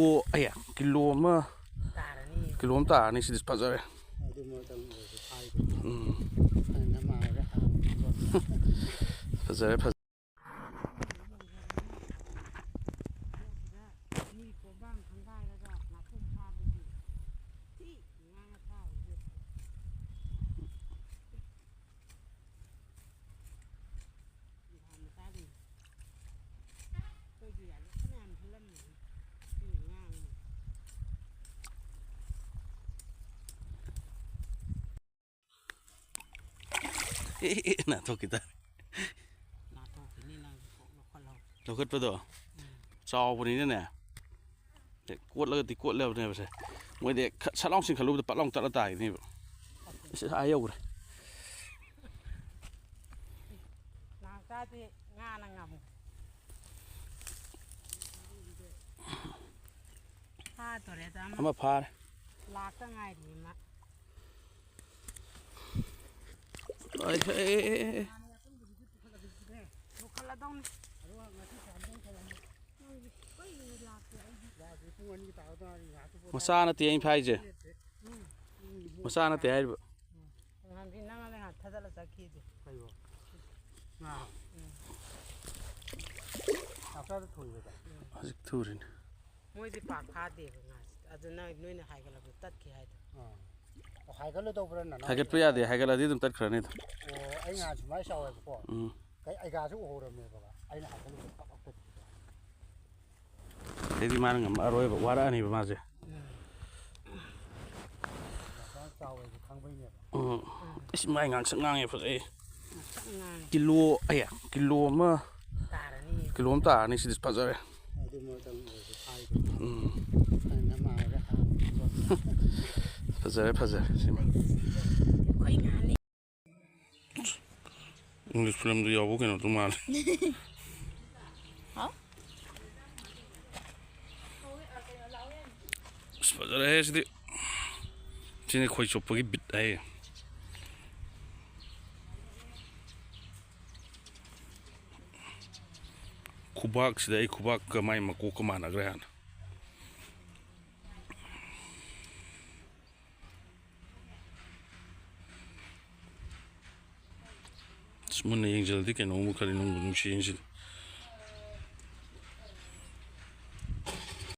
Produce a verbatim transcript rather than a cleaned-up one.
ꯑꯣ, ꯑꯌꯥ, ꯀꯤꯂꯣ ꯑꯃ, ꯇꯥꯔꯅꯤ꯫ ꯀꯤꯂꯣ ꯑꯃ ꯇꯥꯔꯅꯤ꯫ ꯁꯤꯗꯤ ꯐꯖꯔꯦ꯫ ꯑꯗꯨ ꯃꯇꯝ ꯑꯣꯏꯔꯁꯨ ꯐꯥꯏꯗꯣ꯫ ꯎꯝ꯫ ꯐꯖꯅ ꯃꯥꯔꯒ ꯍꯥꯎꯅ ꯊꯣꯡꯉꯦ꯫ ꯐꯖꯔꯦ, ꯐꯖꯔꯦ꯫ ꯃꯤ ꯀꯣꯝꯕꯥꯡ ꯈꯪꯒꯥꯏꯔꯒ ꯉꯥꯄ꯭ꯔꯨꯝ ꯐꯥꯕꯒꯤ ꯊꯤ ꯉꯥꯡꯉ ꯊꯥꯕꯗꯨ꯫ ꯏꯝꯐꯥꯜ ꯃꯆꯥꯁꯤꯡ ꯑꯩꯈꯣꯏꯒꯤ ꯌꯥꯝ ꯐꯅꯌꯥꯝ ꯍꯨꯜꯂꯝꯃꯤꯅꯤ꯫ ꯁꯤꯅ ꯉꯥꯡꯉꯤ꯫ ꯑꯦ, ꯑꯦ, ꯅꯥꯟꯊꯣꯛꯈꯤ ꯇꯥꯔꯦ꯫ ꯅꯥꯟꯊꯣꯛꯈꯤꯅꯤ ꯅꯪ ꯀꯣꯛ ꯂꯧꯈꯠꯍꯧ꯫ ꯂꯧꯈꯠꯄꯗꯣ ꯎꯝ꯫ ꯆꯥꯎꯕꯅꯤꯅꯅꯦ꯫ ꯍꯦꯛ ꯀꯣꯠꯂꯒꯗꯤ ꯀꯣꯠꯂꯕꯅꯦꯕꯁꯦ꯫ ꯃꯣꯏꯗꯤ ꯍꯦꯛ ꯈꯠ-, ꯁꯠ ꯂꯥꯎ ꯆꯤꯡꯈꯠꯂꯨꯕꯗ ꯄꯠ ꯂꯥꯎ ꯇꯠꯂ ꯇꯥꯈꯤꯅꯦꯕ꯫ ꯑꯁ, ꯑꯥ ꯌꯧꯈ꯭ꯔꯦ꯫ ꯅꯥꯎꯆꯥꯗꯤ ꯉꯥꯅ ꯉꯝꯃꯦ꯫ ꯐꯥꯗꯣꯔꯦꯗ ꯑꯃ꯫ ꯑꯃ ꯐꯥꯔꯦ꯫ ꯂꯥꯛꯇ ꯉꯥꯏꯔꯤ ꯑꯃ꯫ ꯑꯩ, ꯑꯦ, ꯑꯦ, ꯑꯦ, ꯑꯦ꯫ ꯂꯣꯈꯠꯂꯗꯧꯅꯤ꯫ ꯃꯆꯥ ꯅꯠꯇꯦ ꯑꯩꯅ ꯐꯥꯏꯁꯦ꯫ ꯃꯆꯥ ꯅꯠꯇꯦ ꯍꯥꯏꯔꯤꯕ꯫ ꯉꯥꯟꯕꯤ ꯅꯪꯅ ꯉꯥꯏꯍꯥꯛ ꯊꯥꯗꯠꯂ ꯆꯠꯈꯤꯗꯤ꯫ ꯀꯩꯕꯣ? ꯉꯥ꯫ ꯎꯝ꯫ ꯆꯥꯛꯆꯥꯗ ꯊꯣꯡꯉꯤꯕ? ꯎꯝ꯫ ꯍꯧꯖꯤꯛ ꯊꯨꯔꯤꯅꯦ꯫ ꯃꯣꯏꯗꯤ ꯄꯥꯛ ꯐꯥꯗꯦꯕ ꯉꯥꯁꯦ꯫ ꯑꯗꯨ ꯅꯣꯏ, ꯅꯣꯏꯅ ꯍꯥꯏꯒꯠꯂꯛꯄꯗ ꯇꯠꯈꯤ ꯍꯥꯏꯗꯣ꯫ ꯑꯥ꯫ ꯑꯣ, ꯍꯥꯏꯒꯠꯂꯨꯗꯧꯕ꯭ꯔꯥ ꯅꯅꯥꯎ? ꯍꯥꯏꯒꯠꯄ ꯌꯥꯗꯦ꯫ ꯍꯥꯏꯒꯠꯂꯗꯤ ꯑꯗꯨꯝ ꯇꯠꯈ꯭ꯔꯅꯤ ꯑꯗꯨꯝ꯫ ꯑꯣ, ꯑꯩ ꯉꯥ ꯁꯨꯃꯥꯏꯅ ꯆꯥꯎꯋꯦꯕꯀꯣ꯫ ꯎꯝ꯫ ꯀꯩ, ꯑꯩ ꯉꯥꯁꯨ ꯎꯍꯧꯔꯝꯃꯦꯕ꯫ ꯑꯩꯅ ꯍꯥꯏꯒꯠꯂꯨꯕꯗ ꯄꯛ ꯂꯥꯎ ꯇꯠꯈꯤꯕ꯫ ꯑꯗꯩꯗꯤ ꯃꯥꯅ ꯉꯝꯃꯛꯑꯔꯣꯏꯕ, ꯋꯥꯔꯛꯑꯅꯤꯕ ꯃꯥꯁꯦ꯫ ꯎꯝ꯫ ꯌꯥꯝ ꯆꯥꯎꯋꯦ ꯍꯥꯏꯁꯦ ꯈꯪꯕꯩꯅꯦꯕ꯫ ꯎꯝ꯫ ꯎꯝ꯫ ꯏꯁ, ꯃꯥꯏ ꯉꯥꯡꯁꯛ ꯉꯥꯡꯉꯦ, ꯐꯖꯩ꯫ ꯉꯥꯡꯁꯛ ꯉꯥꯡꯉꯦ꯫ ꯀꯤꯂꯣ, ꯑꯌꯥ, ꯀꯤꯂꯣ ꯑꯃ, ꯇꯥꯔꯅꯤ꯫ ꯀꯤꯂꯣ ꯑꯃ ꯇꯥꯔꯅꯤ꯫ ꯁꯤꯗꯤ ꯐꯖꯔꯦ꯫ ꯑꯗꯨ ꯃꯇꯝ ꯑꯣꯏꯔꯁꯨ ꯐꯥꯏꯗꯣ꯫ ꯎꯝ꯫ ꯐꯖꯅ ꯃꯥꯔꯒ ꯍꯥꯎꯅ ꯊꯣꯡꯉꯦ꯫ ꯐꯖꯔꯦ, ꯐꯖꯔꯦ ꯁꯤꯃ꯫ ꯑꯩꯈꯣꯏ ꯉꯥꯅꯤ꯫ English film ꯗ ꯌꯥꯎꯕ ꯀꯩꯅꯣꯗꯣ ꯃꯥꯜꯂꯦ꯫ ꯍꯥꯎ? ꯑꯁ, ꯐꯖꯔꯦꯍꯦ ꯁꯤꯗꯤ꯫ ꯁꯤꯅꯤ ꯈꯣꯏ ꯆꯣꯞꯄꯒꯤ bit ꯍꯥꯏꯌꯦ꯫ ꯈꯨꯕꯥꯛꯁꯤꯗ ꯑꯩ ꯈꯨꯕꯥꯛꯀ ꯃꯥꯏ ꯃꯀꯣꯛꯀ ꯃꯥꯟꯅꯈ꯭ꯔꯦ ꯍꯥꯟꯅ꯫ ꯃꯨꯟꯅ ꯌꯦꯡꯁꯤꯜꯂꯗꯤ ꯀꯩꯅꯣꯝꯕꯨ ꯈꯔꯗꯤ ꯅꯨꯡꯕꯨ ꯅꯨꯡꯁꯤ ꯌꯦꯡꯁꯤꯜꯂꯤ꯫